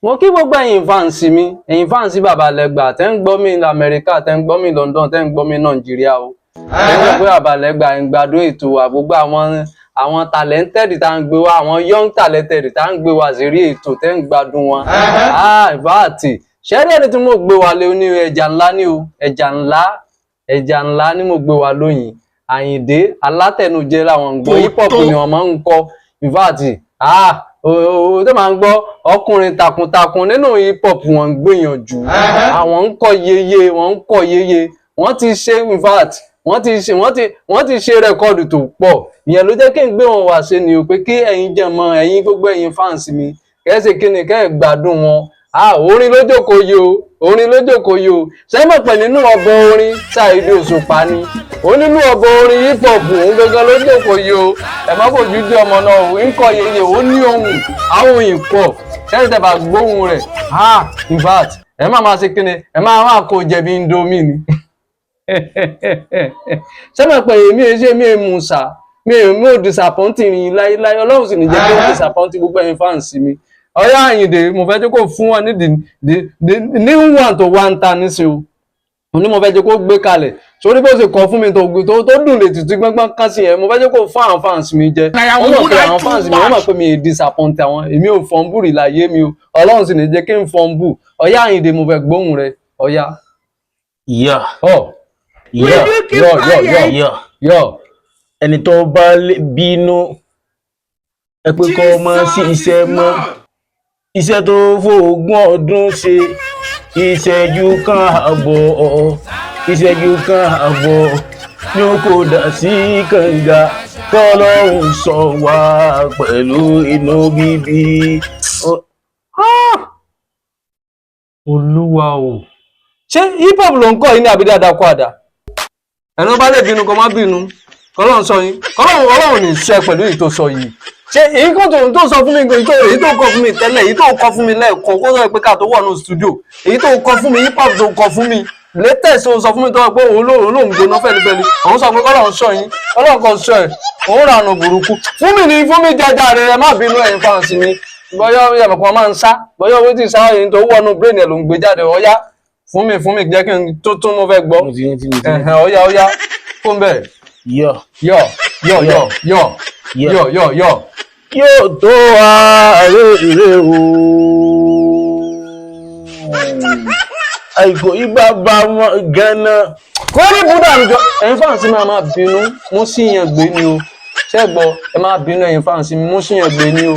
Mo kí gbogbo ẹ̀yin fans mi, ẹ̀yin fans Bàbá Lẹ́gbà tẹ́ ń gbọ́ mi ní Amẹ́ríkà, tẹ́ ń gbọ́ mi London, tẹ́ ń gbọ́ mi Nàìjíríà o, tẹ́ ń gbọ́ pé Bàbá Lẹ́gbà ń gbádùn ètò wa. Gbogbo àwọn talented tá ń gbé wá, àwọn young talented tá ń gbé wá sí rí ètò, tẹ́ ń gbádùn wọn. Ah, ìfáàtì ṣẹ́rí ẹni tí mo gbé wá lé ní ẹja ńlá ní o, ẹja ńlá, ẹja ńlá ni mo gbé wá lóyìn. Àyìndé alátẹnujẹ làwọn ń gbọ́, hip hop ni wọ́n máa ń kọ. Ìfáàtì, ah, o tó máa ń gbọ́ ọkùnrin takuntakun nínú hip hop, wọ́n ń gbìyànjú, àwọn ń kọ yeye, wọ́n ń kọ yeye. Wọ́n ti ṣe, in fact, wọ́n ti ṣe record tó pọ̀. Ìyẹn ló jẹ́ kí n gbé wọn wá ṣe ni o, pé kí ẹ̀yin jẹ́ mọ́ ẹ̀yin, gbogbo ẹ̀yin fans mi, kẹ́ ẹ ṣe kí ni, kẹ́ ẹ gbádùn wọn. Ah, orin ló jókòó yìí o, orin ló jókòó yìí o. Ṣé mọ̀ pé nínú ọbọ̀ orin Saheed Òṣùpá ni ó, nínú ọbọ̀ orin hip hop, òun gangan ló jókòó yìí o. Ẹ má fojú di ọmọ náà o, ń kọ yeye, ó ní ohùn, àwọn òyìn pọ̀ sẹ́yìn tẹ́ bá gbóhùn rẹ̀. Ah, in fact, ẹ má máa ṣe kí ni, ẹ má máa kó jẹ̀bi Indomie ni. Ṣé mọ̀ pé èmi ò ṣe, mi ò mú sá, mi ò mú disappointing yín láíláí. Ọlọ́run sì ní jẹ́ kí ó disappoint gbogbo ẹ̀yin fans mi. Ọ̀yá Àyìndé, mo fẹ́ jẹ́ kó fún wọn ní the new one tó wá ń ta nísìnyí o. Mo ní mo fẹ́ jẹ́ kó gbé kalẹ̀ sórí bó ṣe kọ fún mi tó dùn lè tutù gbọ́ngbọ́n kán sí yẹn. Mo fẹ́ jẹ́ kó fún àwọn fans mi jẹ. Wọ́n mọ̀ pé àwọn fans mi, wọ́n mọ̀ pé mi ì disappoint àwọn. Èmi ò fọ́nbù rí láyé mi o, Ọlọ́run sì ní jẹ́ kí n fọ́nbù. Ọ̀yá Àyìndé, mo fẹ́ gbóhùn rẹ, ọ̀yá. Yeah. Ọ̀. Yeah. Yọ yọ yọ. Yeah. Yọ. Ẹni tó bá bínú, ẹ pé kó má sí iṣẹ́ mọ́. Iṣẹ́ tó fóògùn ọdún ṣe, ìṣẹ́jú kan àbọ̀, ìṣẹ́jú kan àbọ̀ ní ó kò dà sí kànga. Kọ́lọ́hún sọ wá pẹ̀lú inú bíbí. Olúwa o, ṣé hip hop ló ń kọ́ yìí ní àbí dáadáa kó àdá? Ẹni bá lè bínú, kó má bínú. Kọ́lọ́run sọ yín, kọ́lọ́run, Ọlọ́run ní sọ ẹ pẹ̀lú èyí tó sọ yìí. Ṣé èyí kò tó sọ fún mi, èyí tó kọ fún mi tẹ́lẹ̀, èyí tó kọ fún mi lẹ́ẹ̀kan kó sọ pé ká tó wọ̀ ní studio, èyí tó kọ fún mi, hip hop tó kọ fún mi latest, tó sọ fún mi tó wà pé òun lòun gbóná fẹ́lifẹ́li, òun sọ pé kọ́lọ́run sọ yín, Ọlọ́run kan sọ ẹ̀, òun rànà burúkú fún mi ní fún mi jẹjà rẹ. Ẹ má bínú, ẹ̀yin fans mi. Bọ́yá yàtọ̀ kan máa ń sá, bọ́yá owó tí sá, èyí tó wọnú brain ẹ̀ ló ń gbé jáde. Ọ̀yá, fún mi, jẹ́ kí n tó tún, mo fẹ́ gbọ́. Mo ti rántí, mo ti rántí. Ẹ̀hẹ̀n, ọ̀yá, ọ̀yá, fún bẹ́ẹ̀. Yeah. Yọ yọ yọ yọ. Yeah. Yọ yọ yọ. Yóò tó ààrẹ rẹ o, àìkò ìgbà bá wọn gánà. Kó ní búdà àjọ. Ẹ̀yin fans mi máa bínú, mú sí yẹn gbé ni o. Ṣé gbọ́, ẹ máa bínú, ẹ̀yin fans mi, mú sí yẹn gbé ni o.